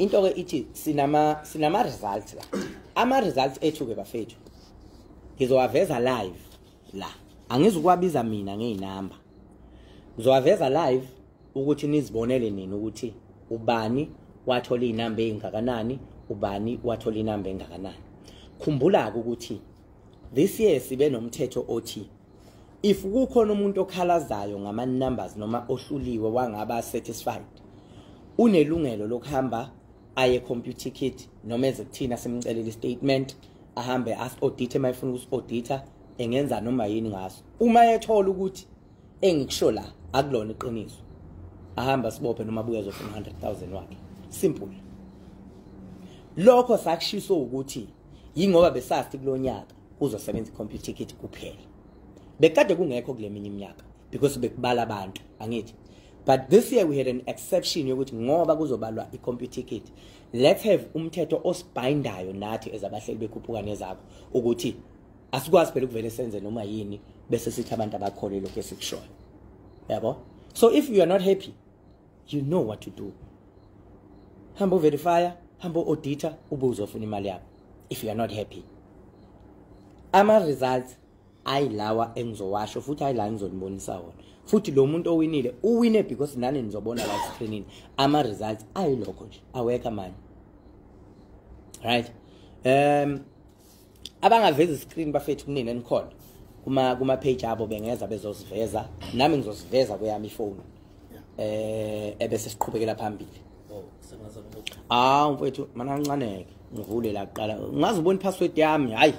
Into ke ithi sinama results la. Ama results ethu ke bafethu ngizowaveza live la, angizukwabiza mina ngeyinamba, ngizowaveza live ukuthi nizibonele nini ukuthi ubani wathola inamba engakanani, ubani wathola inamba engakanani. Khumbula ukuthi this year sibe nomthetho othi if kukhona umuntu okhalazayo ngama numbers noma ohluliwe wangaba satisfied, unelungelo lokuhamba aye Computicket noma eze kuthina simcelele istatement, ahambe as-audit uma efuna ukusi-audita, engenza noma yini ngaso. Uma ethola ukuthi engikusho la akulona iqiniso, ahamba sibophe noma abuye azofuna 100,000 wakhe. Simple. Lokho sakushiso ukuthi yingoba besazi kulonyaka kuzosebenza iComputicket kuphela. Bekade kungekho kule minye iminyaka because bekubala abantu, angithi? But this year we had an exception yokuthi ngoba kuzobalwa iComputicket, let's have umthetho osibindayo nathi ezabahleli bekhuphuka nezakho ukuthi asikwazi phela ukuvele senze noma yini bese sithi abantu abakholwe lokho esikushoyo, yabo. So if you are not happy, you know what to do. Hamba uverify, hamba audita, ube uzofuna imali yakho if you are not happy. Ama results ayilawa engizowasho futhi ayila ngizonibonisa wona. Futhi lo muntu owinile uwine because nani nizobona la screenini ama results ayilokho nje, awekho amanye. Right, abangaveza screen bafethu kunini enikhona kuma page abo bengeza bezosiveza, nami ngizosiveza kweyami ifone ebese siqhubekela phambili. Oh, sengaze. Ah, mfowethu, mana ncaneke ngivule la kuqala, ungaze ubone password yami. Hayi,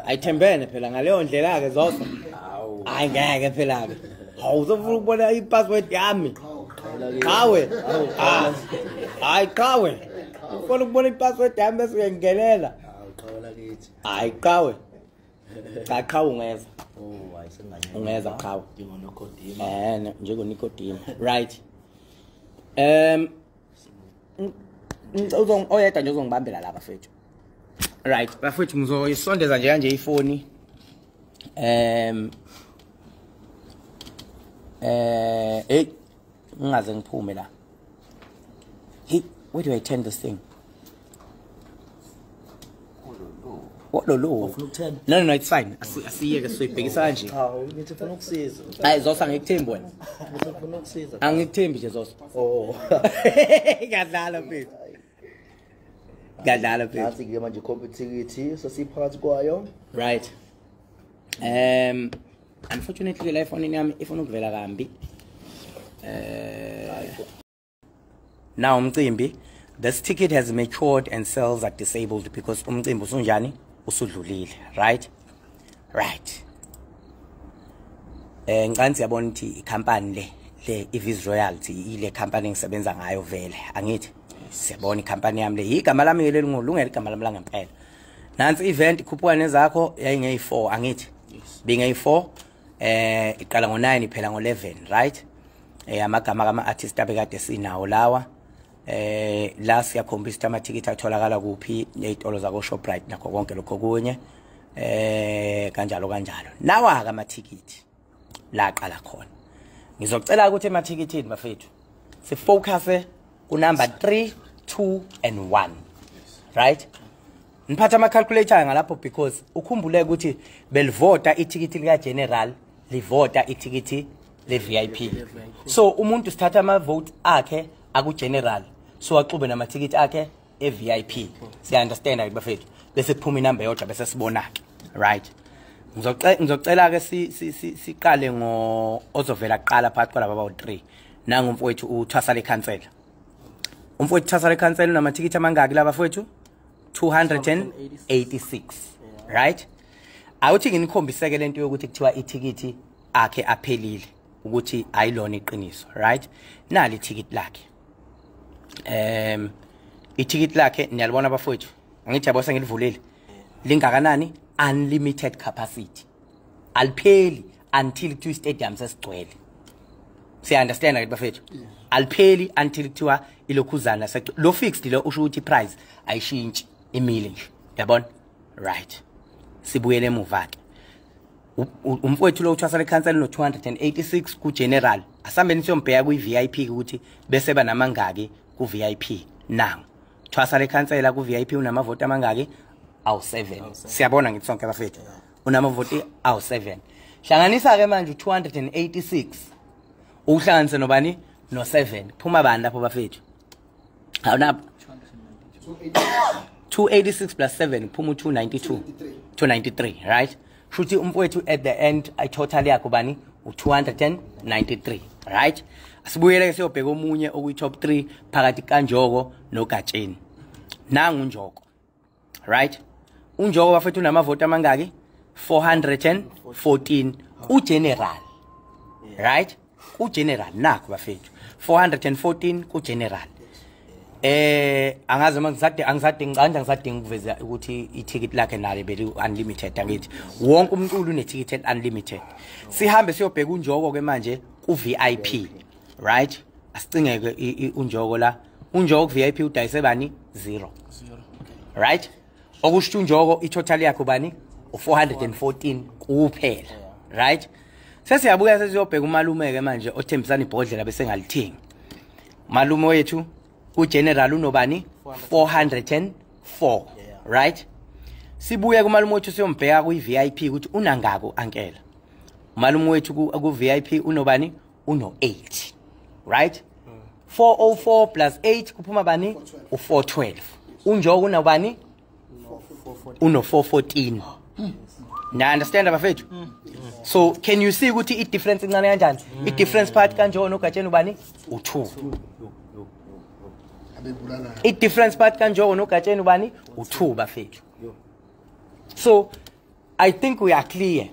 ayithembene phela ngaleyo ndlela ke zoso. Hawu. Hayi, ngeke phela ke. Hawu, uzofuna ukubona ipassword yami? Qhawe. Ah, hayi qhawe, ufuna ukubona ipassword yami bese uyangenelela? Hawu, qhawe lakithi. Hayi qhawe, cha qhawe, ungeza. Oh, hayi senganyela. Ungeza qhawe. NjengoNokodima. NjengoNikodima, right. Uzong oyedwa nje uzongibambela la bafethu. Right, bafethu, ngizoyisondeza nje kanje ifoni. Hey, ngingaze ngiphume la. Hey, where do I turn this thing? What lo lo? Ufuna ukuthena? No, it's fine. Asiyeke, soyibhekisa kanje. Cha, ngithi ufuna ukusiza. Hayi Zosa, ngikuthembi wena. Ngithi ufuna ukusiza. Angikuthembi nje Zosa. Oh. Ngiyadlala mfethu. Ngiyadlala mfethu. Nathi ke manje Computicket sesiphakathi kwayo. Right. Unfortunately la ifoni yami ifuna ukuvela kambi. Now umcimbi, this ticket has matured and sales are disabled because umcimbi usunjani, usudlulile, right? Right. Ngicela siyabona ukuthi ikhampani le iViz Royalty ile company engisebenza ngayo vele, angithi? Siyabona ikhampani yami le, igama lami leli ngolungela igama lami la ngempela. Nansi event ikhuphuka nezakho yayingeyi4, angithi? Bingeyi4, iqala ngo9 iphela ngo11, right? Amagama kama artist abekade sinawo lawa. La siyakhombisa ukuthi amathikithi atholakala kuphi, ezitolo zako Shoprite nakho konke lokho kunye. Kanjalo kanjalo. Nawa ke amathikithi la aqala khona. Ngizocela ukuthi emathikithini bafethu sifocus ku number 3, 2 and 1. Right? Niphatha ama calculator ngalapho because ukhumbule ukuthi belivota ithikithi lika general, livota ithikithi le VIP. So umuntu sithatha ama vote akhe aku general, so axube namathikithi akhe e VIP. Siya understand ke bafethu? Bese kuphuma inamba eyodwa bese sibona ke. Right. Ngizocela ke siqale ngo ozovela kuqala phakathi kwalaba abawu3. Nangu umfowethu uThwasa lekhansela. Umfowethu uThwasa lekhansela unamathikithi amangaki laba bafowethu? 286. Right? Awuthi nginikhombiseke lento yokuthi kuthiwa ithikithi akhe aphelile ukuthi ayilona iqiniso, right? Nali ithikithi lakhe. Ithikithi lakhe niyalibona bafowethu. Angithi yabo sengilivulile. Lingakanani? Unlimited capacity. Alipheli until kuthiwa stadium sesigcwele. Siya understand ke bafethu? Alipheli until kuthiwa ilokhuzana lo fixed lo usho ukuthi price ayishintshi, imile nje. Yabona? Right. Sibuyele emuva ke. Umfowethu lo uthwasa lekhansela no 286 ku general. Asambeni siyombheka ku VIP ukuthi bese ba namangaki ku VIP. Nangu. Thwasa lekhansela ku VIP unamavoti amangaki? Awu7. Siyabona ngithi sonke bafethu. Unamavoti awu7. Hlanganisa ke manje u286. Uhlanganise nobani? No7. Phuma bani lapho bafethu? Awuna 286 plus 7 phuma u292. 293, right? Shuthi umfowethu at the end I total yakho bani? U293, right? Asibuyele ke siyobheka omunye okuyi top 3 phakathi kaNjoko noGatsheni. Nangu uNjoko. Right? uNjoko bafethu unamavoti amangaki? 414 ku general. Right? Ku general nakho bafethu. 414 ku general. Angazi uma angisadingi ukuveza ukuthi ithikithi lakhe nalo beli unlimited angithi. Wonke umculo unethikithi unlimited. Sihambe siyobheka uNjoko ke manje ku VIP. Right? Asicingeke uNjoko la. uNjoko ku VIP udayise bani? 0. Right? Okusho uNjoko itotal yakhe bani? U414 kuphela. Right? Sesiyabuya sesiyobheka umalume ke manje othembisana ibhodlela bese ngalithengi. Malume wethu ku general unobani? 404. Right? Sibuye kumalume wethu siyombheka ku VIP ukuthi unangako ankela. Malume wethu ku VIP unobani? Uno 8. Right? 404 plus 8 kuphuma bani? U412. uNjoko unobani? Uno 414. Na understand abafethu? So can you see ukuthi i difference incane kanjani? I difference phakathi kaNjoko noGatsheni ubani? U2. I difference phakathi kaNjoko noGatsheni ubani? U2 bafethu. So I think we are clear.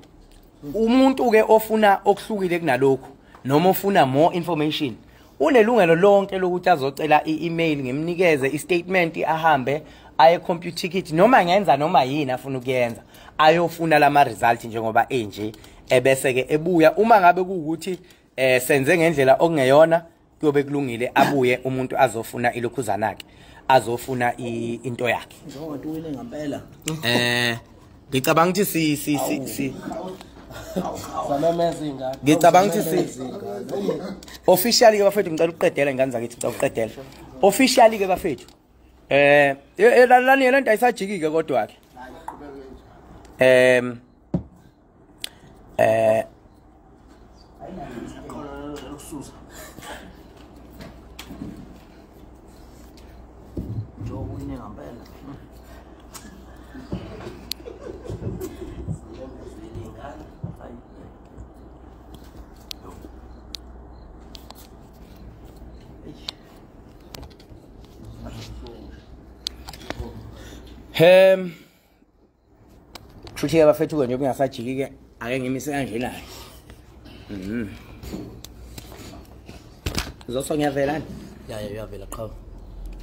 Umuntu ke ofuna okuhlukile kunalokho noma ofuna more information unelungelo lonke lokuthi azocela i-email ngimnikeze i-statement ahambe aye Computicket noma ngenza noma yini afuna ukuyenza ayofuna lama result njengoba enje ebese ke ebuya. Uma ngabe kuukuthi senze ngendlela okungeyona kuyobe kulungile abuye umuntu azofuna ilokhuzana ke azofuna into yakhe. Njengoba uwine ngempela. Ngicabanga ukuthi si ngicabanga ukuthi officially ke bafethu ngicela ukuqedela ingane zakithi ngicela ukuqedela. Officially ke bafethu lani lento ayisajiki ke kodwa ke. Kushuthi abafethu ke nje kungasajiki ke ake ngimise kanje la. Zoso ngiyavelana? Ya uyavela qha.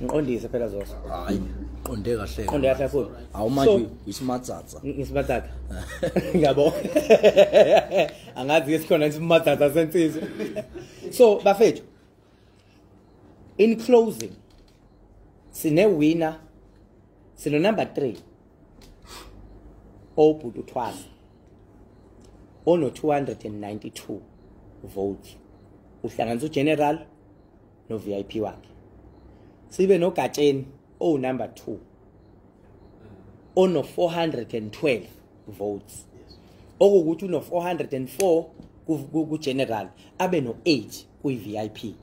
Ngiqondise phela Zoso. Hayi, qonde kahle. Qonde kahle kakhulu. Awu manje isimatsatsa. Ngisimatsatsa. Ngiyabonga. Angazi ke sikhona isimatsatsa sensizwe. So bafethu, in closing sine winner sino number 3 obhuti uThwasa ono 292 votes uhlanganisa uGeneral no VIP wakhe. Sibe noGatsheni o number 2 ono 412 votes okuwukuthi uno 404 ku General abe no 8 ku VIP.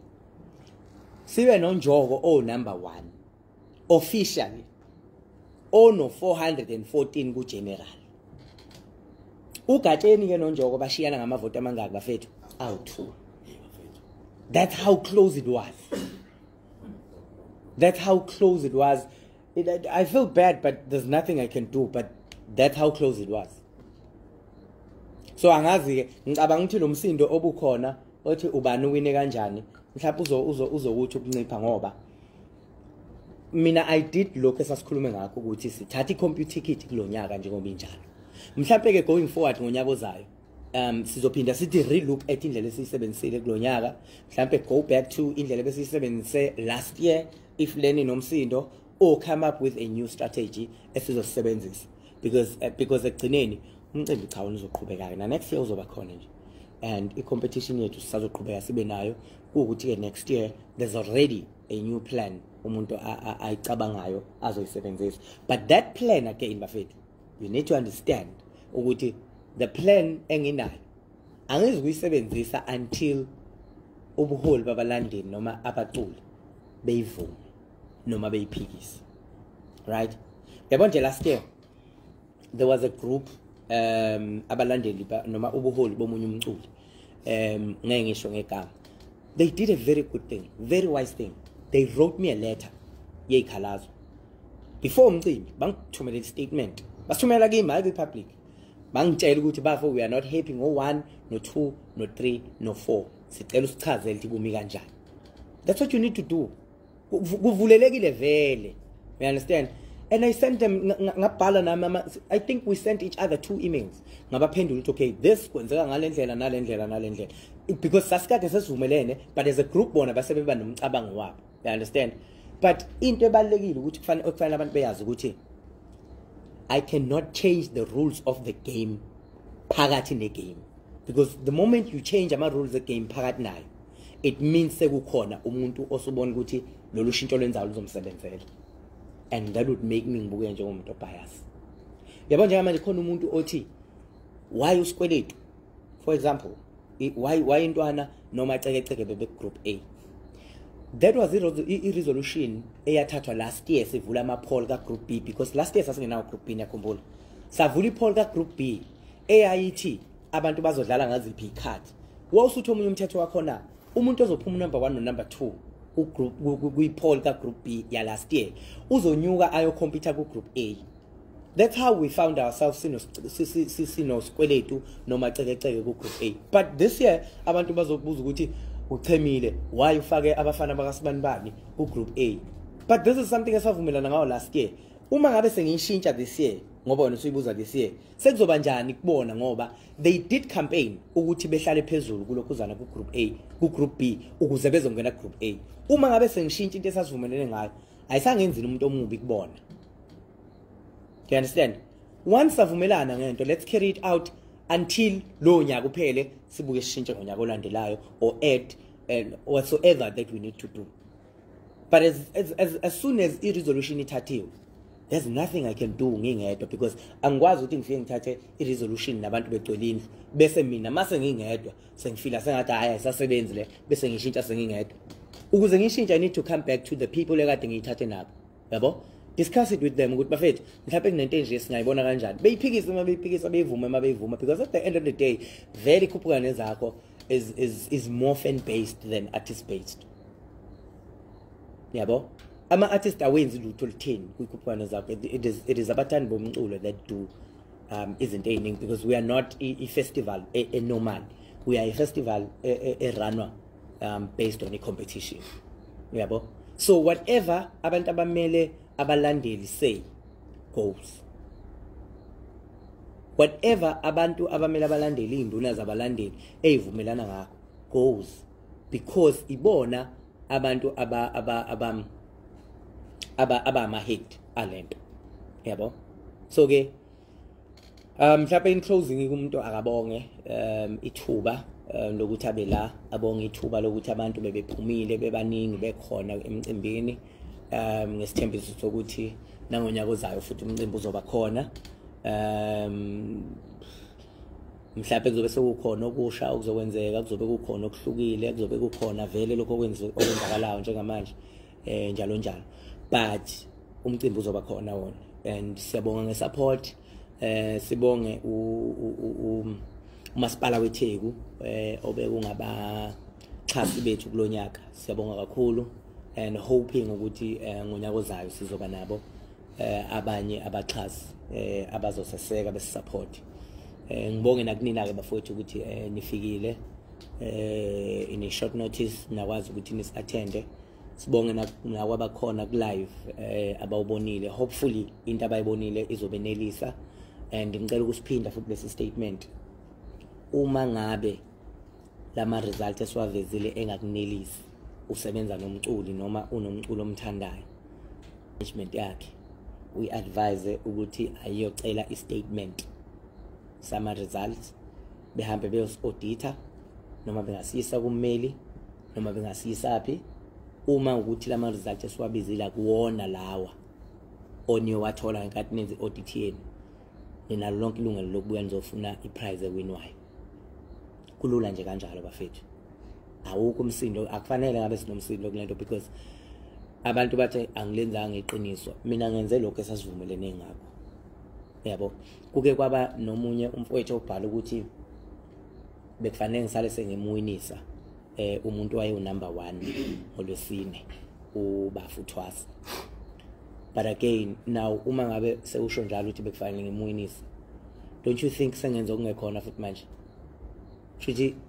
Sibe noNjoko o number 1 officially ono 414 ku General. uGatsheni ke noNjoko bashiyana ngamavoti amangaki bafethu? Awu2. That's how close it was. That's how close it was. I feel bad, but there's nothing I can do. But that's how close it was. So angazi ke ngicabanga ukuthi lo msindo obukhona othi ubani uwine kanjani mhlawumbe uzokuthi ukuncipha ngoba mina I did lokho esasikhulume ngakho ukuthi sithatha i-Computicket kulonyaka njengoba injalo. Mhlawumbe ke going forward ngonyaka ozayo sizophinda sithi relook at indlela esiyisebenzisile kulonyaka, mhlawumbe go back to indlela besiyisebenzise last year if leni nomsindo, or come up with a new strategy esizosebenzisa because ekugcineni umcimbi cha uzoqhubeka na next year uzoba khona nje, and i-competition yethu sisazoqhubeka sibe nayo. Kuwukuthi ke next year there's already a new plan umuntu ayicabangayo azoyisebenzisa. But that plan again, bafethu, you need to understand ukuthi the plan enginayo angizukuyisebenzisa until ubuholi babalandeli noma abaculi beyivume noma beyiphikise, right? Yabo nje, last year there was a group, abalandeli noma ubuholi bomunye umculi, ngeke ngisho ngegama. They did a very good thing, very wise thing. They wrote me a letter yeyikhalazo before umcimbi. Bangithumela i-statement, basithumela kimi, hayi kwi-public. Bangitshela ukuthi, "Bafo, we are not happy ngo-1, no-2, no-3, no-4. Sicela usichazele ukuthi kumi kanjani." That's what you need to do. Kuvulelekile vele, you understand? And I sent them, ngabhala nami I think we sent each other two emails. Ngabaphendula ukuthi, "Okay, this kwenzeka ngale ndlela, nale ndlela, nale ndlela," because sasikade sesivumelene, but as a group bona base beba nomcabango wabo, you understand? But into ebalulekile ukuthi kufanele abantu beyazi ukuthi I cannot change the rules of the game phakathi ne-game, because the moment you change ama-rules game phakathi nayo, it means sekukhona umuntu osubona ukuthi lolu shintsho lwenzayo luzomsebenzela, and that would make me ngibuke njengomuntu o-bias, yabo. Njengamanje khona umuntu othi, "Why uSikweletu, for example, why intwana noma Cekeceke bebe group A?" That was i-resolution eyathathwa last year sivula ama-poll ka-group B, because last year sasingenawo group B, niyakhumbula? Savula i-poll ka-group B eyayithi abantu bazodlala ngaziphi iy'khathi. Wawusuthi omunye umthetho wakhona, umuntu ozophuma u-number 1 no-number 2 kwi-poll ka-group B ya last year uzonyuka ayo-compete ku-group A. That's how we found ourselves sinoSikweletu noma Cekeceke ku-group A. But this year abantu bazokubuza ukuthi, "Uchemile, why ufake abafana bakasibanibani ku-group A?" But this is something esavumelana ngawo last year. Uma ngabe sengiyishintsha this year ngoba wena usuyibuza this year, sekuzoba njani kubona? Ngoba they did campaign ukuthi behlale phezulu kulokhuzana ku-group A, ku-group B, ukuze bezongena ku-group A. Uma ngabe sengishintsha into esasivumelene ngayo, ayisangenzini umuntu omubi kubona. Do you understand? Once savumelana ngento, let's carry it out until lo nyaka uphele, sibuke sishintshe ngonyaka olandelayo or add and whatsoever that we need to do. But as soon as i-resolution ithathiwe, there's nothing I can do ngingedwa, because angikwazi ukuthi ngifike ngithathe i-resolution nabantu begcwele indlu, bese mina mase ngingedwa sengifila sengathi hayi, ayisasebenzi le, bese ngishintsha sengingedwa. Ukuze ngishintshe, I need to come back to the people ekade ngiyithathe nabo, yabo, discuss it with them ukuthi, "Bafethu, mhlawumbe kunento enje, singayibona kanjani?" Beyiphikise uma beyiphikisa, beyivume uma beyivuma, because at the end of the day vele iKhuphuka Nezakho is more fan based than artist based, yabo. Ama-artist awenzi lutho olutheni kwiKhuphuka Nezakho. It is abathandi bomculo that do izinto ey'ningi, because we are not i-festival e-normal. We are a festival e-runwa based on i-competition, yabo. So whatever abantu abamele abalandeli say goes. Whatever abantu abamele abalandeli, iy'nduna zabalandeli ey'vumelana ngakho goes, because ibona abantu aba abama-head alento, yabo. So ke mhlawumbe in closing, umuntu akabonge ithuba lokuthi abe la, abonge ithuba lokuthi abantu bebephumile bebaningi, bekhona emcimbini, ngesithembiso sokuthi nangonyaka ozayo futhi umcimbi uzoba khona. Mhlawumbe kuzobe sekukhona okusha okuzokwenzeka, kuzobe kukhona okuhlukile, kuzobe kukhona vele lokho okwenzakalayo njengamanje, njalo njalo, but umcimbi uzoba khona wona, and siyabonga nge-support. Sibonge umasipala weTheku obekungabaxhasi bethu kulonyaka. Siyabonga kakhulu and hoping ukuthi ngonyaka ozayo sizoba nabo abanye abaxhasi abazoseseka besi-support. Ngibonge nakunina ke bafowethu ukuthi nifikile in a short notice, nakwazi ukuthi nisi-attende. Sibonge nakwabakhona ku live abawubonile. Hopefully into abayibonile izobenelisa, and ngicela ukusiphinda futhi lesi statement: uma ngabe lama results esiwavezile engakunelisi, usebenza nomculi noma unomculo omthandayo, management yakhe uyi-advise ukuthi ayiyocela i-statement sama results, behambe beyos-audita, noma bengasiyisa kummeli, noma bengasiyisaphi. Uma ukuthi lama results esiwabizile kuwona lawa oniyowathola ngenkathi nenze audit yenu, ninalo lonke ilungelo lokubuya nizofuna iprize ewinwayo. Kulula nje kanjalo bafethu. Awukho umsindo, akufanele ngabe sinomsindo kulento, because abantu bathe angilenzanga iqiniso, mina ngenze lokho esasivumelene ngakho, yabo. Kuke kwaba nomunye umfowethu obhala ukuthi bekufanele ngisale sengimuwinisa umuntu waye unumber 1 ngolwesine, ubafuthwasa. But again now, uma ngabe sewusho njalo ukuthi bekufanele ngimuwinise, don't you think sengenza okungekhona futhi manje?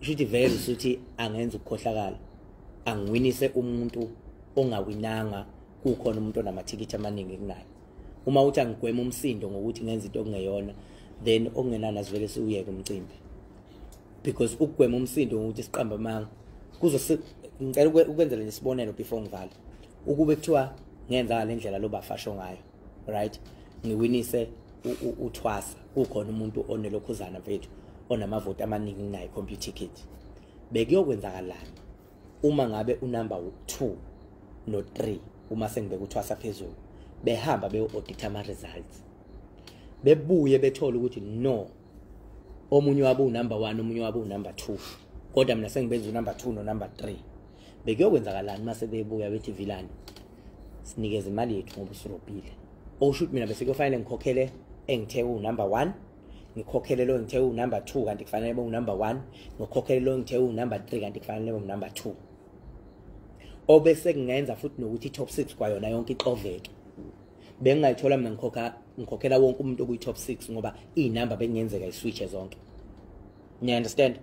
Shuthi vele usuthi angenza ukukhohlakala, angiwinise umuntu ongawinanga, kukhona umuntu onamathikithi amaningi kunaye. Uma uthi angigwema umsindo ngokuthi ngenza into okungeyona, then okungenani asivele siwuyeke umcimbi, because ukugwema umsindo ngokuthi siqamba amanga kuzo. Ngicela ukwenzela nje isibonelo before ngivale. Ukube kuthiwa ngenza ngale ndlela lo bafasho ngayo, right, ngiwinise uthwasa, kukhona umuntu onelokhuzana mfethu onamavoti amaningi kunaye Computicket, bekuyokwenzakalani uma ngabe unumber 2 no 3, uma sengibeka uthwasa phezulu, behamba beyo-audit ama-results, bebuye bethola ukuthi no, omunye wabo unumber 1, omunye wabo unumber 2, kodwa mina sengibenza unumber 2 no number 3? Bekuyokwenzakalani mase bebuya bethi, "Vilani, sinikeze imali yethu ngoba usirobhile"? Okusho ukuthi mina bese kuyofanele ngikhokhele engithe unumber 1, ngikhokhele lo ngithe unumber 2 kanti kufanele be unumber 1, ngikhokhele lo ngithe unumber 3 kanti kufanele be unumber 2. Obese kungenza futhi nokuthi i-top 6 kwayona yonke ixoveke, bengingayithola mina ngikhokhela wonke umuntu okuyi-top 6, ngoba iy'namba bekungenzeka iswitche zonke. You understand?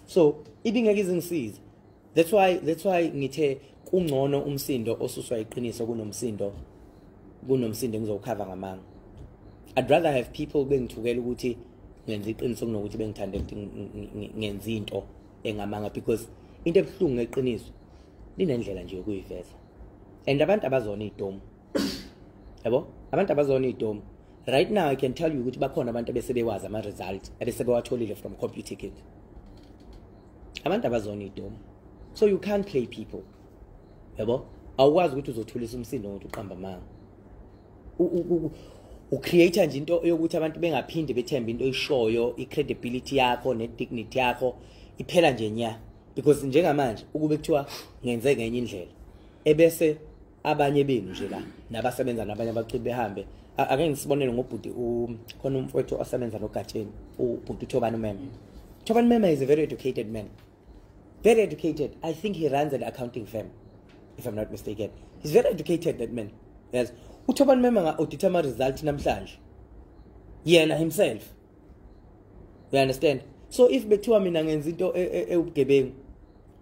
So ibingeke izingisize. That's why ngithe kungcono umsindo osuswa iqiniso kunomsindo engizowukhava ngamanga. I'd rather have people bengithukela ukuthi ngenza iqiniso kunokuthi bengithande ukuthi ngenza into engamanga, because into ebuhlungu ngeqiniso linendlela nje yokuyiveza, and abantu abazona iy'domu, yabo, abantu abazona iy'domu. Right now I can tell you ukuthi bakhona abantu abesebekwazi ama-result abesebewatholile from Computicket. Abantu abazona iy'domu, so you can't play people, yabo. Awukwazi ukuthi uzothulisa umsindo ngokuthi uqamba amanga. Ucreate nje into yokuthi abantu bengaphinde bethembe into oyishoyo. I-credibility yakho ne-dignity yakho iphela nje nya, because njengamanje ukube kuthiwa ngenze ngenye indlela, ebese abanye benu nje la nabasebenza nabanye abaculi behambe, ake ngisibonele ngobhuti, khona umfowethu osebenza noGatsheni, ubhuti uThobani Meme. Thobani Meme is a very educated man, very educated. I think he runs an accounting firm, if I'm not mistaken. He's very educated, that man. Yes, uThobani Meme nga-audit ama-result namhlanje yena himself, you understand? So if bekuthiwa mina ngenza into ewubugebengu,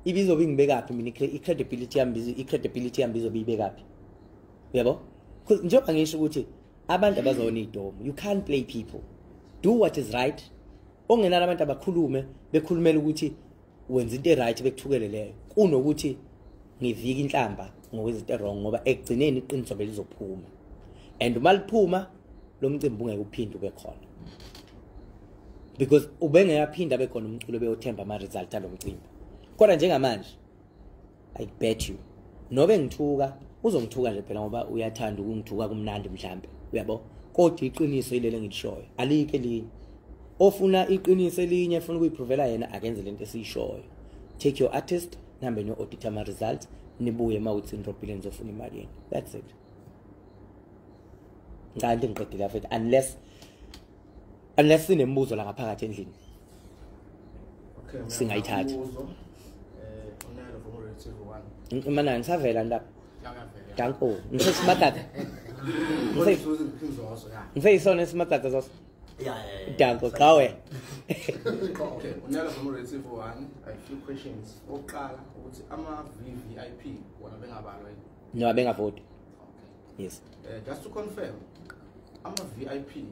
ibizobe ingibekaphi mina? I-credibility yami izobe ibekaphi, uyabo? 'Cause njengoba ngisho ukuthi abantu abazona iy'domu, you can't play people. Do what is right. Ongenalo, abantu abakhulume bekhulumela ukuthi wenza into e-right, bekuthukele leyo, kunokuthi ngivike inhlamba ngokwenza into wrong, ngoba ekugcineni iqiniso belizophuma, and uma liphuma lo mcimbi ungeke uphinde ube khona, because ubengeyaphinda abe khona umculo beyothemba ama-result alo mcimbi. Kodwa njengamanje I bet you nobe ngithuka, uzongithuka nje phela ngoba uyathanda ukungithuka, kumnandi mhlambe, uyabo, kodwa iqiniso yileli engilishoyo, alikho elinye. Ofuna iqiniso elinye, efuna ukuyiprovela yena, akenze lento esiyishoyo. Take your artist, nihambe niyo-audit ama-results, nibuye uma uthi nirobhile, nizofuna imali yenu. That's it. Ngicabanga ukuthi ngiqedile afethu, unless sinemibuzo la ngaphakathi endlini. Okay, mina Singayithatha. umbuzo, unalo from Radio 1. Mana ngisavela lapha. Yakavela. Danko, ngisesimatata. Ngise ya. Ngiseyisona esimatata zoso. Yeah. Danko qawe. Okay, unalo from Radio 1. A few questions. Oqala ukuthi ama VVIP wona bengabalwa yini? No, abengavoti. Okay. Yes. Just to confirm, ama VIP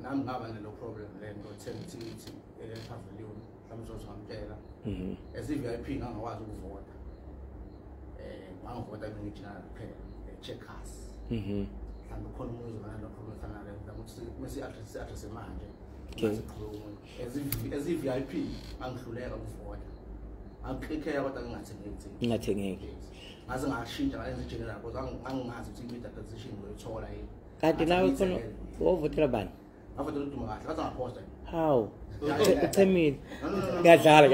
nami ngaba nalo problem lento 10 ticket e pavilion, mhlawumbe uzongamtshela. As i VIP ngangakwazi ukuvota. Ngangivota mina general kuphela, checkers. Mhlawumbe khona umuntu ozoba nalo problem efana naleyo, mhlawumbe ukuthi mase i-address manje. Okay. Mase qhubeka umuntu. As i VIP ngangihluleka ukuvota. Angiklikheka kodwa ngingathengeki. Ingathengeki. Ngaze ngashintsha ngalenza general because angingazi ukuthi i-media transition ngiyoyithola yini. Kanti nawe khona wovotela bani? Ngavotela uDuma Kahle, ngaze ngaphosta. How? Uchemile. Ngiyadlala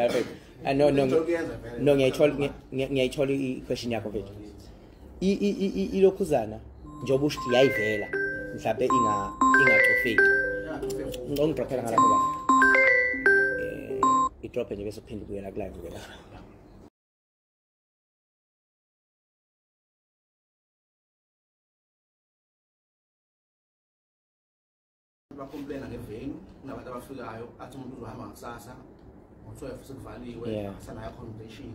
mfethu. No no ngiyayithola i-question yakho mfethu. Ilokhuzana njengoba usho ukuthi yayivela mhlawumbe ingacofeki. Ngongidrophela ngalapho baba. Idrop nje bese uphinde ubuyela ku live ke la. Bacomplaina ngevenue, kunabantu abafikayo athi umuntu uzohamba ngakusasa ngo-12 sekuvaliwe, asanayo accommodation.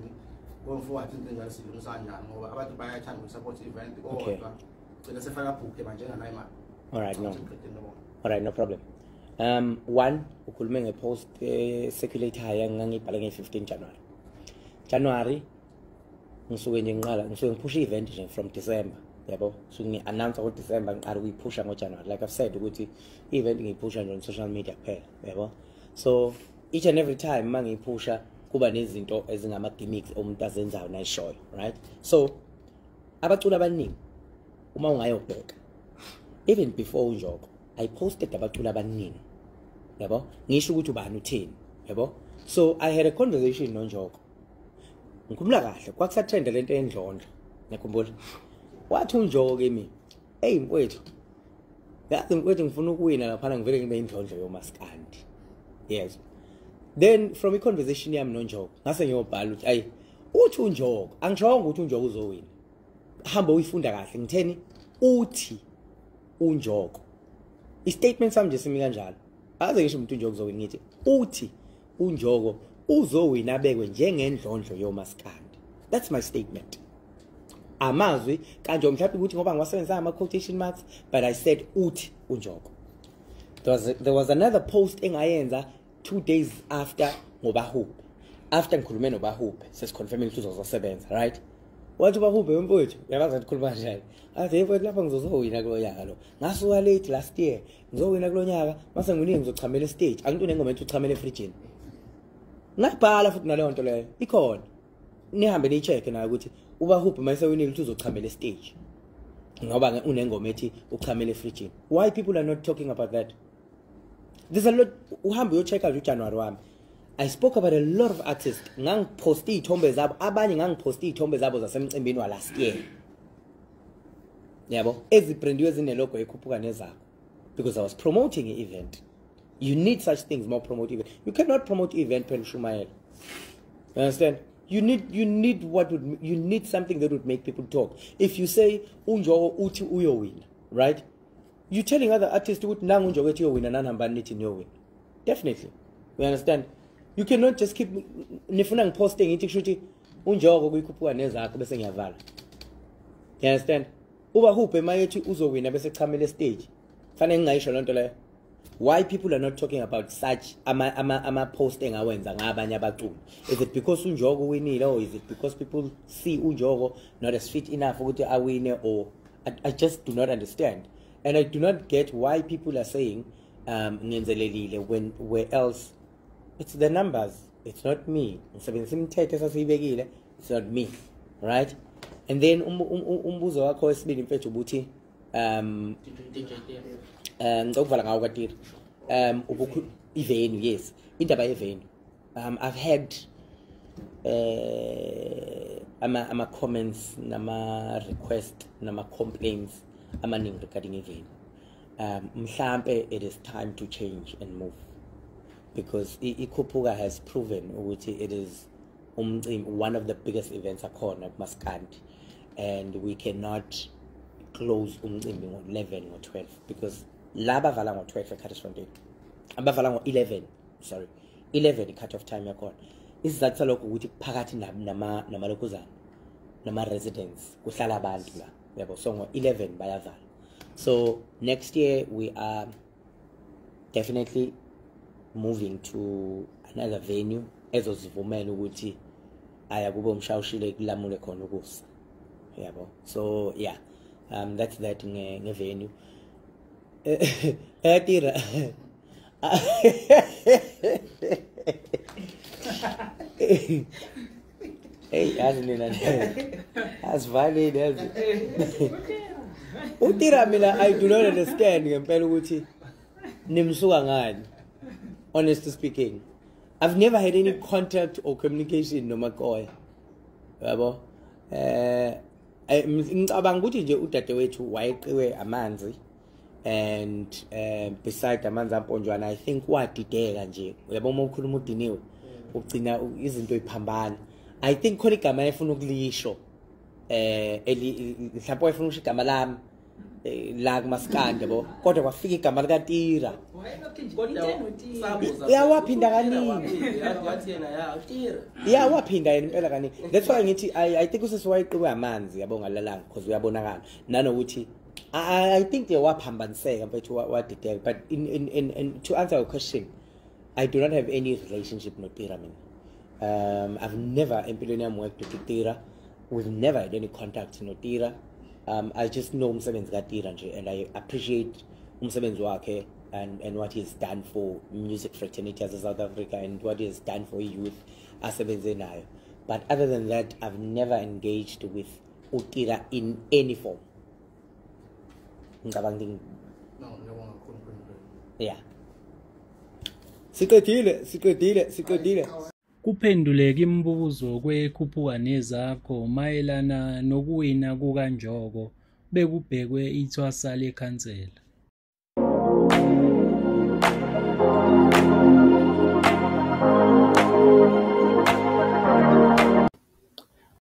Going forward into enjalo silungisa kanjani ngoba abantu bayathanda ukusupport event kodwa gcina sefaka book manje enganayo imali. All right, no. All right, no problem. One, ukhulume ngepost circulator engangibhale nge-15 January. January ngisuke nje ngiqala ngisuke ngiphusha i-event nje from December, yabo. So ngi-announce ngo December ngiqala ukuyiphusha ngo January. Like I've said ukuthi i-event ngiyiphusha nje on social media kuphela, yabo. So each and every time mangiyiphusha kuba nezinto ezingama gimmicks umuntu azenzayo nayishoyo, right? So abaculi abaningi uma ungayobheka even before uNjoko I posted abaculi abaningi, yabo, ngisho ukuthi ubani uthini, yabo. So I had a conversation noNjoko, ngikhuluma kahle kwakusatrend lento endlondlo, ngiyakhumbula wathi uNjoko kimi, hey mfowethu, yazi mfowethu ngifuna ukuwina lapha ngivele ngibe indlondlo yomaskandi. Yes. Then from i-conversation yami noNjoko ngase ngiyobhala ukuthi ayi uthi uNjoko, angishongo ukuthi uNjoko uzowina, hamba uyifunda kahle ngitheni, uthi uNjoko. I-statement sami nje simi kanjalo, aze ngisho umuntu uNjoko uzowina, ngithi uthi uNjoko uzowina abekwe njengendlondlo yomaskandi. That's my statement. Amazwi kanje mhlawumbe ukuthi ngoba ngiwasebenzisa ama quotation marks, but I said uthi uNjoko. There was another post engayenza 2 days after ngoBahube, after ngikhulume noBahube sesiconfirming ukuthi uzosebenza, right? Wathi uBahube mfowethu uyabaza ukukhuluma kanjani, athi hey mfowethu lapha ngizozowina kulo nyaka lo, ngasuka late last year ngizowina kulo nyaka, mase ngiwinile ngizochamela stage, angithi unengoma ethi uchamela efrijini. Ngabhala futhi naleyo nto leyo ikhona, nihambe niyicheck nayo ukuthi uBahube mase winile ukuthi uzochamela stage ngoba unengoma ethi uchamela efrijini. Why people are not talking about that? There's a lot. Uhambe uyocheck out uJanuary wami. I spoke about a lot of artists. Ngangiposti iy'thombe zabo, abanye ngangiposti iy'thombe zabo zasemcimbini wa last year. Yabo, ezibrandiwe zinelogo ekhuphuka nezakho. Because I was promoting an event. You need such things more promote event. You cannot promote event phela ushumayela. You understand? You need something that would make people talk. If you say uNjoko uthi uyowina, right? You're telling other artists ukuthi nangu uNjoko ethi uyowina nanihambani nithi niyowina. Definitely. You understand? You cannot just keep nifuna ngiposte ngithi kusho ukuthi uNjoko kuyikhuphuka nezakho bese ngiyavala. You understand? UBahube mayethi uzowina bese chamela stage. Fanele ngingayisho lonto leyo. Why people are not talking about such ama post engawenza ngabanye abaculi? Is it because uNjoko winile, or is it because people see uNjoko not as fit enough ukuthi awine, or I just do not understand. And I do not get why people are saying ngenzelelile when where else it's the numbers, it's not me. Ngisebenzisa imithetho esasiyibekile, it's not me, right? And then umbuzo wakho wesibili mfethu ubuthi ngikuvala ngawo kaTira. I-venue, yes, indaba ye-venue. I've had ama comments nama request nama complaints amaningi regarding i-venue. Mhlampe it is time to change and move, because iKhuphuka has proven ukuthi it is one of the biggest events akhona kumaskandi, and we cannot close umcimbi ngo-11 ngo-12, because laba vala ngo-12 eCartersfontein, abavala ngo-11, sorry, 11 i-cut off time yakhona. Isizathu salokho ukuthi phakathi namalokhuzana nama-residents kuhlala abantu la, yabo, so ngo-11 bayavala. So next year we are definitely moving to another venue ezozivumela ukuthi aya kube umshawushile kulamule khona ukusa, yabo. So yeah, that's that nge-venue. Tira. Hey, yazi nina nje. Asivalile yazi. uTira mina I do not understand ngempela ukuthi nimsuka ngani. Honestly speaking, I've never had any contact or communication noMakoya. Yabo? Ngicabanga ukuthi nje udadewethu wayeqiwe amanzi and beside amanzi amponjwana, I think wadideka nje. Uyabo, uma ukhuluma udiniwe, ugcina izinto iphambana. I think khona igama ayefuna ukulisho, eli mhlawumbe wayefuna ukusho igama lami la kumaskandi, yabo, kodwa kwafika igama likaTira. Uyawaphinda kaningi. Wathi yena, ya, uTira. Yeah, waphinda yena impela kaningi. That's why ngithi I think usisi wayeqiwe amanzi, yabo, ngalalanga, because uyabonakala nanokuthi I think they waphambaniseka, mfethu, wadideka. But in to answer your question, I do not have any relationship noTira mina. I've never empilweni yami worked with uTira. We've never had any contact noTira. I just know umsebenzi kaTira nje, and I appreciate umsebenzi wakhe and what he's done for music fraternity as South Africa and what he has done for youth asebenze nayo. But other than that, I've never engaged with uTira in any form. Ngicabanga ukuthi No, ngiyabonga kakhulu, mkhulu. Yeah. Siqedile, siqedile, siqedile. Kuphenduleka imibuzo kwekhuphuka nezakho mayelana nokuwina kukaNjoko bekubhekwe ithwasa lekhansela.